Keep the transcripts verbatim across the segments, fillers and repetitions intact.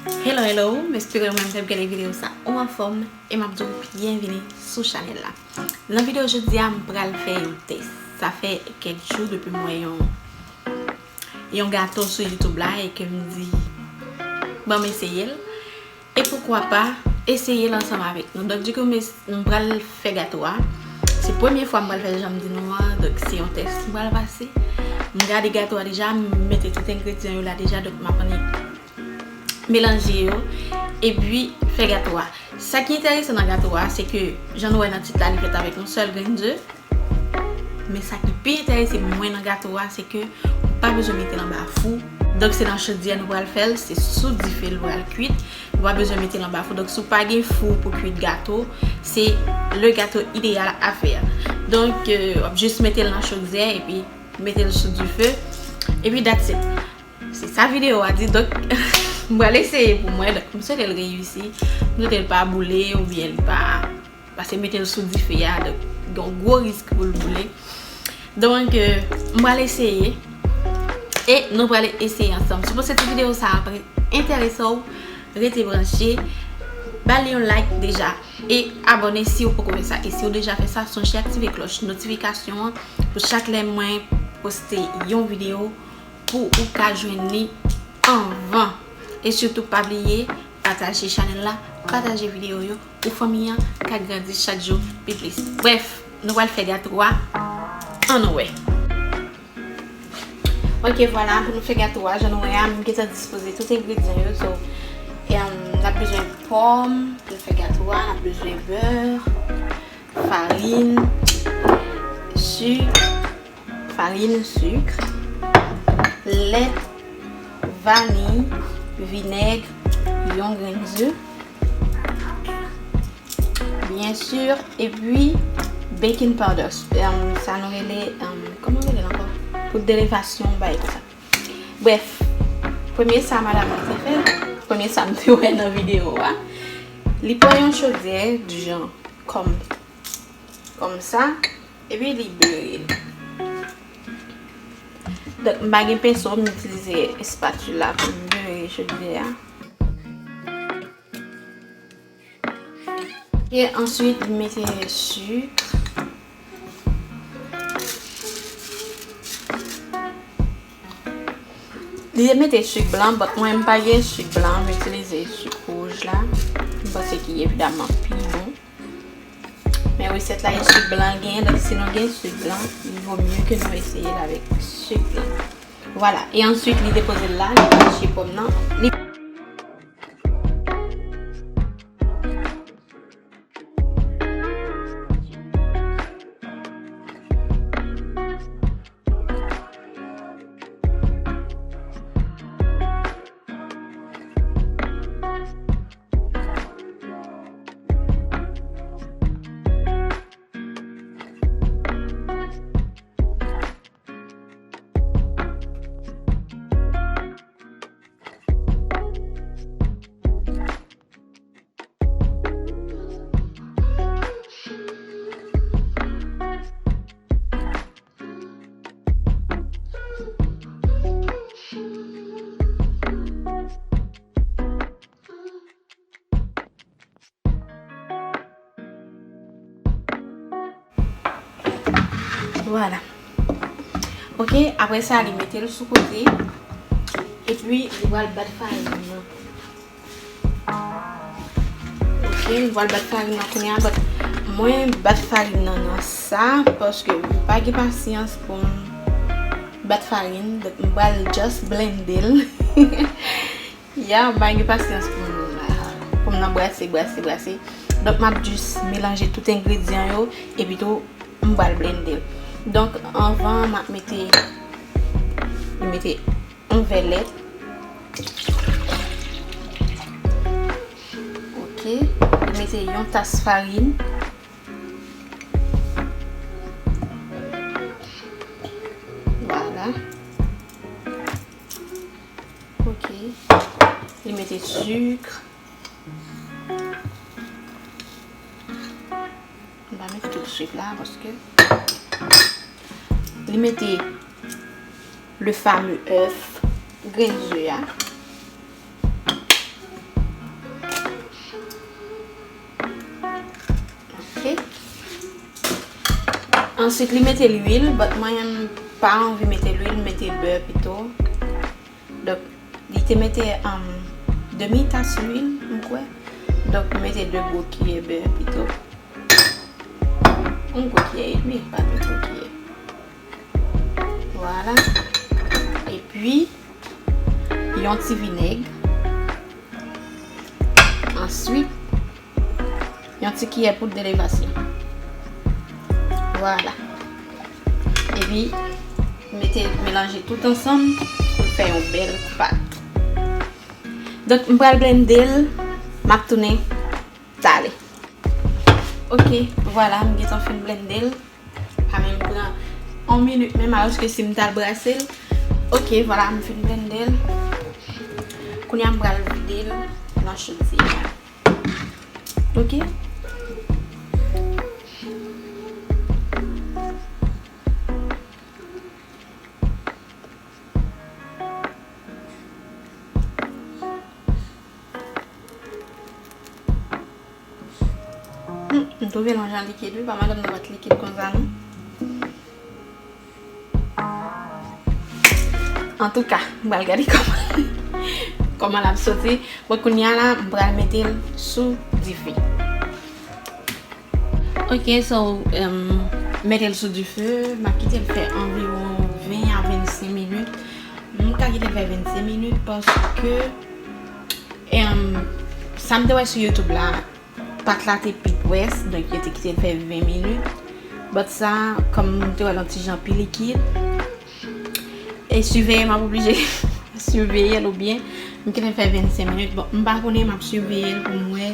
Hello, hello, m espere ou menm k ap gade videyo sa ou anfòm, e m ap di w byenvini sou chanèl la. Nan videyo jodi a, m pral fè yon tès. Sa fè kèk jou depi m wè yon, yon gato sou YouTube la e ke m di, "Ban m eseye l." E poukwa pa eseye l ansanm avèk nou. Donk, dikou, m es-, m pral fè gato a. Se premye fwa m pral fè l jan m di nou an, donk se yon tès m pral pase. M gade gato a deja, m mete tout engredyan yo la deja, donk m ap annik melanje yo, epi fè gato a. Sa ki enteresan nan gato a, se ke, jan nou wè nan tit la, li fèt avèk yon sèl grenn ze. Men sa ki pi enterese mwen nan gato a, se ke ou pa bezwen mete l anba fou. Donk, se nan chodyè nou pral fè l, se sou dife l pral kwit. Ou pa bezwen mete l anba fou. Donk, si w pa gen fou pou kwit gato, se le gato ideyal a fè. Donk, euh, w ap jis mete l nan chodyè, epi mete l sou dife. Epi, that's it. Se sa videyo a di, donk, m pral eseye pou mwen, donk, m swete l reyisi, m swete l pa boule, oubyen li pa, paske mete l sou dife a, donk, gen yon gwo risk pou l boule. Donk, euh, m pral eseye, e nou pral eseye ansanm. Si w panse ti videyo sa a enterese w, rete branche, ba li yon like deja, e abòne si w poko fè sa, e si w deja fè sa, sonje aktive klòch notifikasyon an, pou chak lè mwen poste yon videyo, pou ou ka jwenn li anvan. E sitou pa bliye pataje chanèl la, pataje videyo yo pou fanmi an ka grandi chak jou pi plis. Brèf, nou pral fè gato a, ann wè. Ok, vwala, pou nou fè gato a, jan nou wè a, m gentan dispoze tout engredyan yo. So, em, n ap bezwen pòm pou nou fè gato a, n ap bezwen bè, farin, sik, farin, sik, lèt, vaniy, vinèg, yon grenn ze, byen si, epi baking powder, em, sa nou rele, em, kòman nou rele l ankò? Poud de levasyon, bagay konsa. Brèf, premye sa madanm mwen te fè, premye sa m te wè nan videyo a, li pran yon chodyè, di jan, kòm, kòm sa, epi li bere l. Donk, m pa gen penso, m itilize espatula pou m bere chodyè a. E answit, m mete sik. Li te mete sik blan, but mwen, m pa gen sik blan, m itilize sik wouj la. M panse ki evidaman pi bon. Men resèt la, e sik blan l genyen, donk si nou gen sik blan, li vo mye ke nou eseye l avèk sik blan. Vwala, e answit, li depoze l la, li mache pòm nan. Li Vwala. Ok, apre sa, li mete l sou kote. Epi, li pral bat farin nan. Ok, li pral bat farin nan kounye a, but mwen bat farin nan nan sa, paske m pa gen pasyans pou m bat farin, donk m pral just blende l. Ya, m pa gen pasyans pou m, pou m nan brase, brase, brase. Donk, m ap jis melanje tout engredyan yo, epi tou, m pral blende l. Donk, anvan, m ap mete, m mete yon vè lèt. Ok, m mete yon tas farin. Vwala. Ok. Li mete sik. M pa mete tout sik la paske li mete le fameux œuf, grenn ze a. Answit, li mete lwil, but mwen menm pa anvi mete lwil, m mete bè pito. Donk, li te mete, um, demi tas lwil, m kwè. Donk, m mete de gwo kiyè bè pito. Yon gwo kiyè edmi, pa de gwo kiyè. Vwala. Epi, yon ti vinèg. Answit, yon ti kiyè poud de levasyon. Vwala. Epi, mete, melanje tout ansanm pou fè yon bèl pat. Donk, m pral blende l, m ap tounen talè. Ok, vwala, m gentan fin blende l. Pa menm pran yon minit menm, alòske si m t al brase l. Ok, vwala, m fin blende l. Kounye a, m pral vide l nan chodyè a. Ok? Hmm, m twouve l yon jan likid, wi, pa madanm nan pa t likid konsa, non. Antouka, m pral gade kòman, kòman l ap soti. Bon, kounye a la, m pral mete l sou dife. Ok, so, um, mete l sou dife, m ap kite l fè anviwon ven a vennsenk minit. M ka kite l fè vennsenk minit paske, um, sa m te wè sou YouTube la, pat la te pi gwès, donk yo te kite l fè ven minit. But sa, kòm m te wè l yon ti jan pi likid, e siveye m ap oblije siveye l oubyen m kite l fè vennsenk minit. Bon, m pa konnen, m ap siveye l pou m wè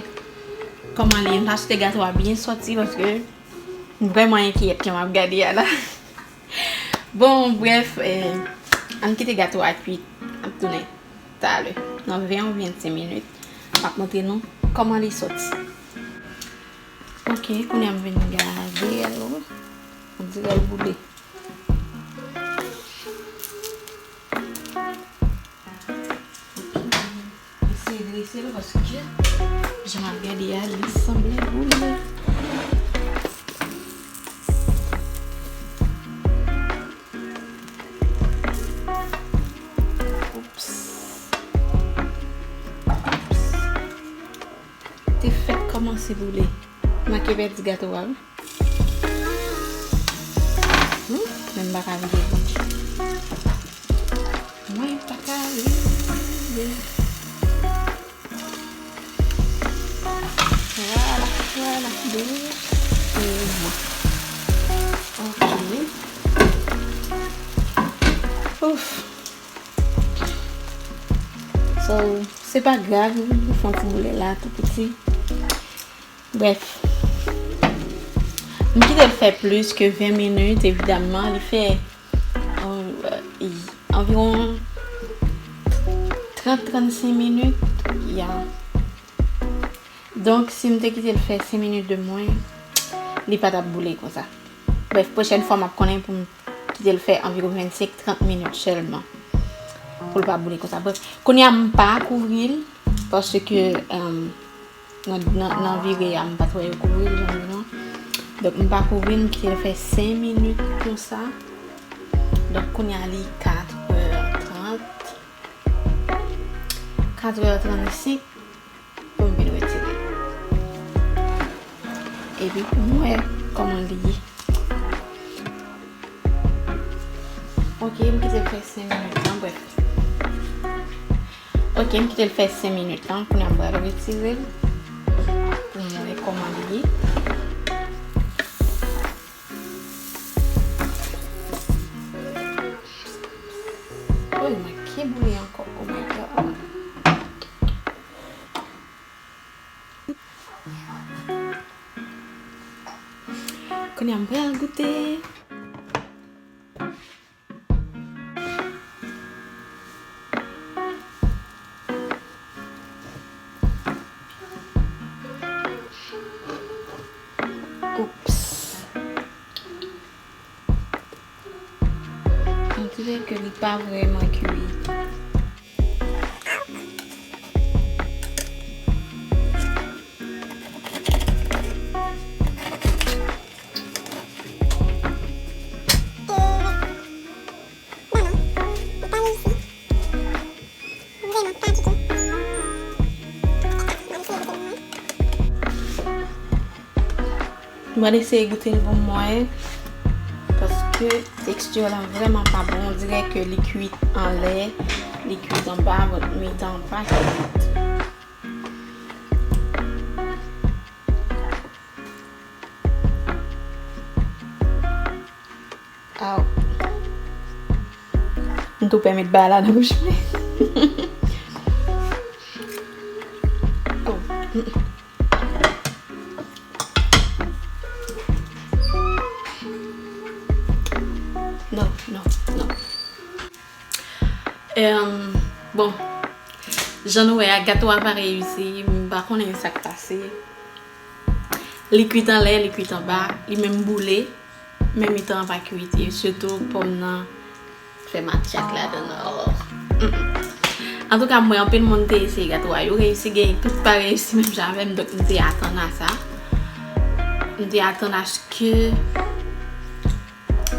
kòman li ye. M ta swete gato a byen sòti paske m vrèman enkyèt jan m ap gade a la. Bon, brèf, eh, ann kite gato a kwit. N ap tounen talè. Nan ven ou vennsenk minit, m ap montre nou kòman li soti. Ok, kounye a m vin gade l, wi. On dirè l boule. Eseye drese l paske jan m ap gade a, li sanble boule. Oups. Oups. Te fèk kòmanse boule. Manke pèdi gato a, wi. Hmm, men m pa ka vide l. Mwen pa ka vide. Vwala, vwala, dousman. Ok. Ouf. So, se pa grav, nou fè yon ti boule la, tou piti. Brèf. M kite l fè plis ke ven minit, evidamman. Li fè, euh, anviwon trant, trannsenk minit. Ya. Donk, si m te kite l fè senk minit de mwens, li pa t ap boule konsa. Brèf, pwochèn fwa, m ap konnen pou m kite l fè anviwon vennsenk, trant minit sèlman. Pou l pa boule konsa. Brèf, kounye a, m pa kouvri l, paske, euh, nan, nan, nan vire a, m pa t wè yo kouvri l, jan m di nou an. Donk, m pa kouvri l, m kite l fè senk minit konsa. Donk, kounye a, li katrè trant. Katrè trannsenk pou m vin retire l. Epi pou m wè kòman li ye. Ok, m kite l fè senk minit lan, brèf. Ok, m kite l fè senk minit lan, kounye a m pral retire l. Pou m wè kòman li ye. Oh, manke boule ankò. Oh my God. Kounye a m pral goute. Oups. On dirait que li pa vrèman kui. Mwen eseye goute l pou m wè, paske teksti lan vrèman pa bon. On dirè ke li kwit anlè, li kwit anba, but mitan an pa kwit. Aw. M tou pè met bagay la nan bouch mwen. Oh. Non, non, non. Em, bon, jan nou wè a, gato a pa reyisi, m pa konnen sa k pase. Li kwit anlè, li kwit anba, li menm boule, men mitan an pa kwit, e sitou pòm nan fè matyak ladan l. Oh. Mm-mm. Antouka, mwen, anpil moun te eseye gato a, yo reyisi, gen tout pa reyisi menm jan avè m, donk m te atann a sa. M te atann aske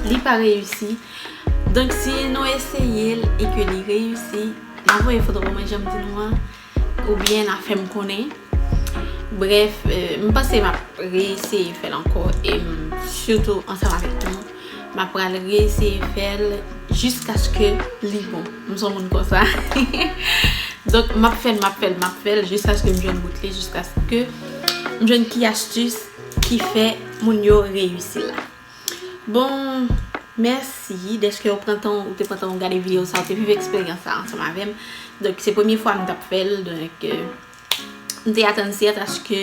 li pa reyisi. Donk, si nou eseye l e ke li reyisi, n a voye foto pou mwen, jan m di nou an, oubyen n a fè m konnen. Brèf, euh, m panse m ap reyeseye fè l ankò, e m, sitou ansanm avèk nou, m ap pral reyeseye fè l jiskaske li bon. M se yon moun konsa. Donk, m ap fè l, m ap fè l, m ap fè l jiskaske m jwenn bout li, jiskaske m jwenn ki astis ki fè moun yo reyisi la. Bon, mèsi dèske ou pran tan, ou te pran tan ou gade videyo sa, ou te viv eksperyans sa ansanm avè m. Donk, se premye fwa m t ap fè l, donk, euh, m te atann sèt aske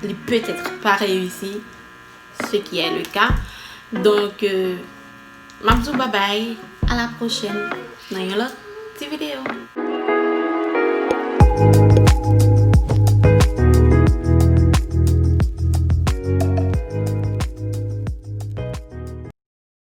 li petèt pa reyisi, ce qui est le cas. Donk, euh, m ap di w babay, a la pwochèn nan yon lòt ti videyo.